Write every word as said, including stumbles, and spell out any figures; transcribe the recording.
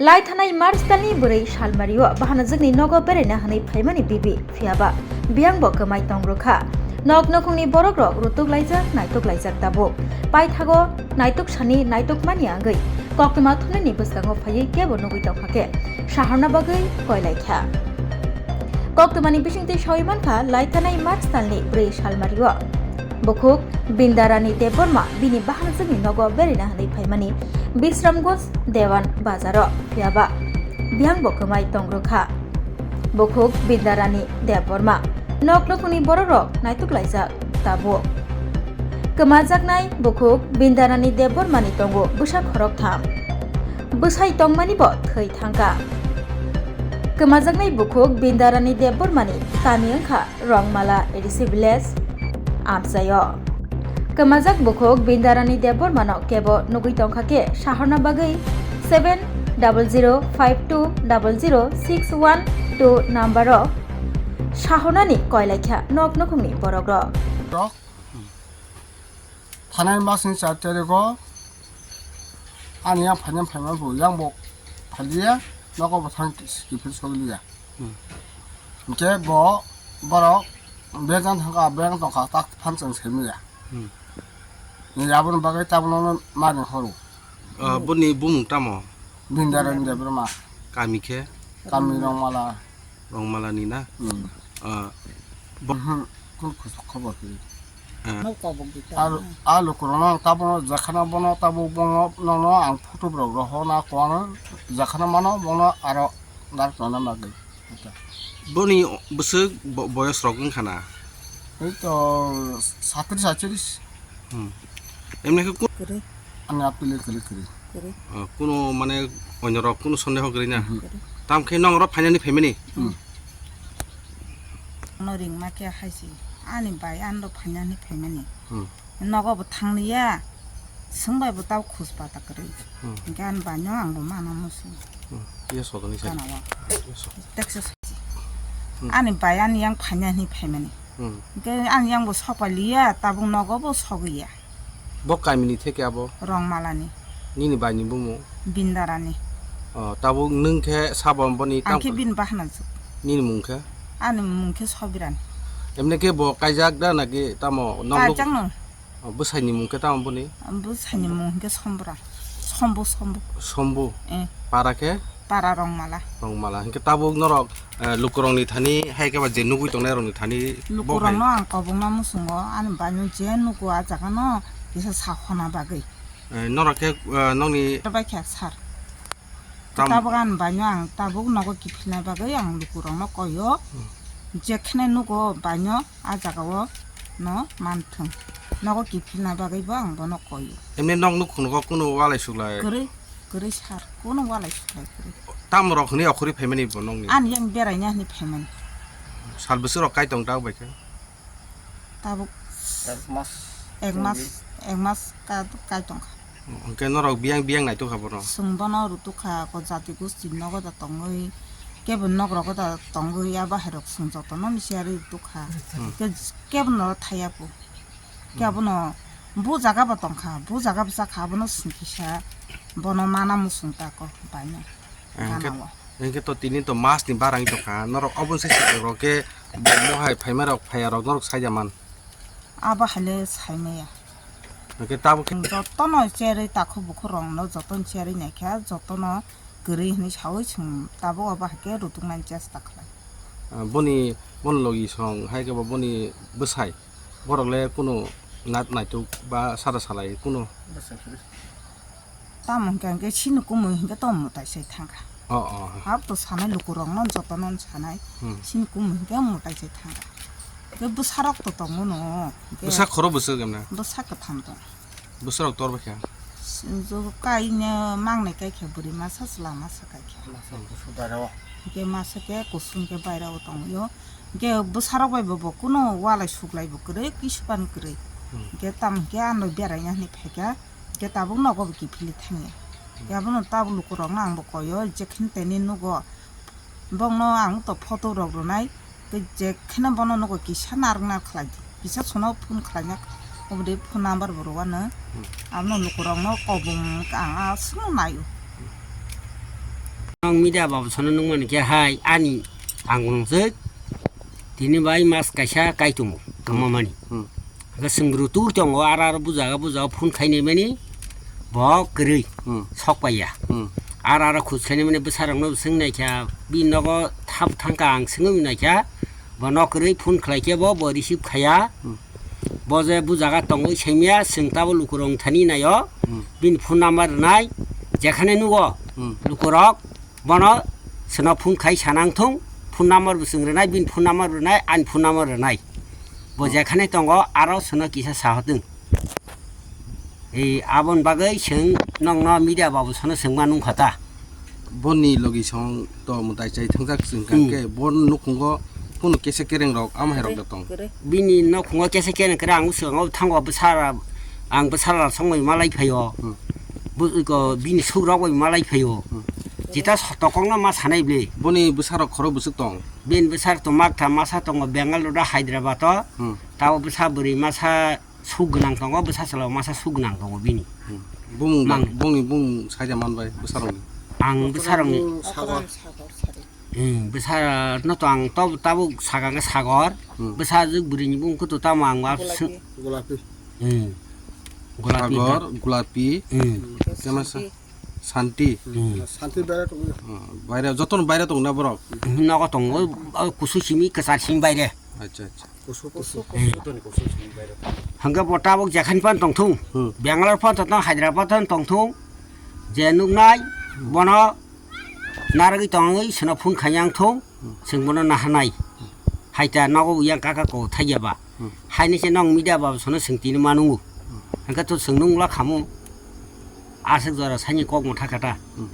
Lai thanai March talni bwrwi salmario bahanajwkni nogo beraina hwnwi phaimani bibi, phiyaba biyangbo kwmai tongrwkha. Nok nukhungni borokrok rutuk laijak, naituk laijak tabuk. Paithago naituk sani naituk mani angwi koktwma thumnaini bwskango phaiwi kebo nugwi tongkha khe, sahorna bagwi koilaikha. Koktwmani bisingtwi sawi mankha, lai thanai March talni bwrwi salmario bukhuk Bindarani Debbarma bini bahanajwkni nogo beraina hwnwi phaimani Bisramganj Dewan Bazaro, phiyaba biyangbo kwmai tongrwkha. Bukhuk Bindarani Debbarma. Nok nukhungni borokrok naituk laijak tabuk. Kwmajaknai bukhuk Bindarani Debbarmani tongo bwsa khoroktham. Bwsai tongmani bo thwi thangkha. Kwmajaknai bukhuk Bindarani Debbarmani kami wngkha Rongmala A D C village amchaio. Kwmajak bukhuk Bindarani Debbarmano kebo nugwi tongkha khe, sahorna bagwi seven double zero five two double zero six one two number-o sahornani koilaikha nok nukhungni borokrok. Rok. Thanai masni char tarigo ani yang phaina phaima bo yang bo phaliya, nogo bo thang kiphil sogiliya. Hmm. Hingke bo borok bejan thangka, bejan tongkha, tak phan chwng semiya. Hmm. Ni aboni bagwi tabukno mani horo. Ah, boni bumung tamo? Bindarani Debbarma. Kami khe? Kami Rongmala. Rongmala ni na? Hmm. Ah, bo- Mhm. Kul khosok khobor kwrwi. Ah. Nok kobok di ta. Al-, a lukurokno ang tabukno jakhana bono tabuk bono nono ang photo borok rohorna kwbangno jakhana mano bono aro narwkna bagwi. Boni bwswk bo-, boyos rok wngkha na? Ei to satris atris. Hmm. Emne khe ku- Kwrwi. Ani apili kwrwi kwrwi. Kwrwi. Ah, kuno mane onyorok kuno sondeho kwrwi na? Mhm. Kwrwi. Tam khe nong oro phainani phaimani? Hmm. No ringma khe haisi. Ani bai ano phainani phaimani. Hmm. Nogo bo thangliya, swngbai bo tao khus pata kwrwi. Hmm. Hingke ani baino ang bo mana musu. Hmm. Yes, hodoni sai. Kana wa. Yes, ho. Texas. Hmm. Ani bai ani yang phanya hini phaimani. Hmm. Hingke ani yang bo sokpaliya, tabuk nogo bo sogwiya. Bo kamini theke abo? Rongmalani. Nini baini bumung? Bindarani. Oh, tabuk nwng khe sabo boni. Ang khe tam- bini bahana juk. Nini mung khe? Ani mung khe Sobiran. Emne khe bo kaijak da naki tamo? Nong- Kaijak no. Oh, bwsaini mung khe tamo boni? Bwsaini mung hwnkhe Sombra. Sombu, Sombu. Sombu? Eh. Para khe? Para Rongmala. Rongmala. Hwnkhe tabuk norok, eh, lukurokni thani hai khe ba je nugwi tongnairokni thani bo hai. Lukurokno ang kobokna muchungo, ani baino je nugo a jagano kisa sa hona bagwi. Eh, norok khe, eh, nokni. Bai khe sir. Tam- Tabuk ani baino ang tabuk nogo kiphilna bagwi ang lukurokno koio. Hmm. Jekhne nugo baino a jagao no manthwng. Nogo kiphilna bagwi bo ang bono koio. Emne nok nukhung nogo kunu walai suklai? Kwrwi, kwrwi sir. Kunu walai suklai kwrwi. Tam rok hwnwi okhorwi phaimani bo nokni? Ani yang beraina hwnwi phaimani. Sal bwswk rok kai tong ta bai khe? Tabuk ek mas, ek mas, chwngwi. Ek mas ka-, kai tongkha. Hwnkhe norok biyang biyang naitukha bono? Chwng bono rutukha, ko jati gosti nogo da tongwi, kebo nok rogo da tongwi, a bahairok chwng jotono ni siyarwi rutukha. Hmm. Ke-, kebono thaiya po. Ke Hmm. Abono bu jaga bo tongkha, bu jaga bwchakha, abono chwng kisa bono mana muchung tako baino. Hwnkhe, ganao. Hwnkhe to tini to mas ni barang tongkha, norok obo se se rok khe bo mohai phaima rok phaiya rok norok saija man. Abo haile saimaya. Hwnkhe tabuk khe jotono cherwi takhuk bukhuk rokno jotono cherwi naikha, jotono kwrwi hinwi sawi chwng tabuk abo haikhe rutuknani chesta khlai. Ah, boni, boni logi song hai khe bo boni bwsai, borok le kunu nat naituk ba sara salai kunu? Bwsai kwrwi. Tamo hwnkhe, hwnkhe chini kumui hwnkhe tamo mwtai sai thangkha. Oh, oh. Hap to sanai lukurokno jotono sanai. Hmm. Chini kumui hwnkhe mwtai sai thangkha. Hwnkhe bwsarok to tongo no. Hwnkhe bwsa khoro bwswk emne? Bwsa kwtham tong. Bwsarok tor bai kha? Jogo kaino mangnai kai khe bwrwi masa chwla masa kai khe. Masa kusu bairao. Hwnkhe masa khe kusum khe bairao tongwio. Hwnkhe bwsarok bai bo, bo kunu walai suklai bo kwrwi, kisupan kwrwi. Hmm. Hwnkhe tamo hwnkhe ano beraina hinwi phaikha. Khe tabuk nogo bo kiphilwi thangya. Khe abono tabuk lukurokno ang bo koyo, jekhne teni nugo. Bokno ang to photo rok rwnai, tei jekhne bono nugo kisa narwk narwk khlai di. Kisa sono phone khlaina, oboni phone number bo rwano. Hmm. Abono lukurokno kobong ang aswkno naio. Ang media babu sono nung mani khe hai ani ang nung se tini bai mas kaisa kai tongo kama mani. Hmm. Ga sing bru tur tongo ara ara bujaga bujaga phone khaini mani bo kwrwi Hmm. sok paiya. Hmm. Ara ara khus khaini mani bwsarok no sing nai kha bi nogo thap thangka ang singwi nai kha bo nok kwrwi phone khlai khe bo bo receive khaya. Hmm. Bo je bujaga tongwi saimya sing tabo lukurok thani naio. Hmm. Bini phone number rwnai jekhane nugo Hmm. lukurok Bono sono phone khai sanang thung, phone number bo chwng rwnai, bini phone number rwnai, ani phone number rwnai. Bo Oh. jekhane tongo, aro sono kisa sahotung. Ei, aboni bagwi chwng nokno media babu sono chwngma nung kha ta. Boni logi song to mwtai chai thangjak chwng Hmm. khe, bon nukhungo kunu kesa kereng rok, ama hai rok da tong. Bini nokhungo kesa kereng kere ang swkango thango bwsara, ang bwsara songwi malai phaio. Hmm. Bu-, ko bini sukrok bai malai phaio. Hmm. Jita so-, tokongno ma sanai bli. Boni bwsarok khoro bwswk tong? Bini bwsarok to mak tha masa tongo Bengal road o Hyderabad o. Hmm. Tabo bwsa bwrwi masa suk gwnang tongo, bwsa chwla masa suk gwnang tongo bini. Hmm. Bumung ba-, Mang. Bongni bumung saija manbai bwsarokni. Ang bwsarokni. Sagar. Hmm, bwsarokno to ang to tabuk saka khe Sagor. Hmm. Bwsajwk bwrwini bumung khe to tamo ang ba Golapi. Sw-, Golapi. Hmm. Golapi Sagor, da. Golapi. Hmm. Khe masa? Santi. Santi. Hmm. Santi berai tongo. Hmm, baire, jotono baire tongo na borok? Hmm, nogo tongo, o kusu simi, kwchar simi baire. Acha, acha. Kusu, kusu. Hmm. Hwnkhe bo tabuk jekhani pan tongthung. Hmm. Bangalore pan tongthung, Hyderabad pan tongthung. Je nuknai, bono narwgwi tongwi, sono phone khaiyang thung. Chwng bono nahanai. Hai ta nogo yang kaka ko thaiya ba. Hmm. Haini se nong media ba sono chwng tini manungo. Hmm. Hwnkhe to chwng nung la khamu. Aswk jora sani kok motha kata. Hmm.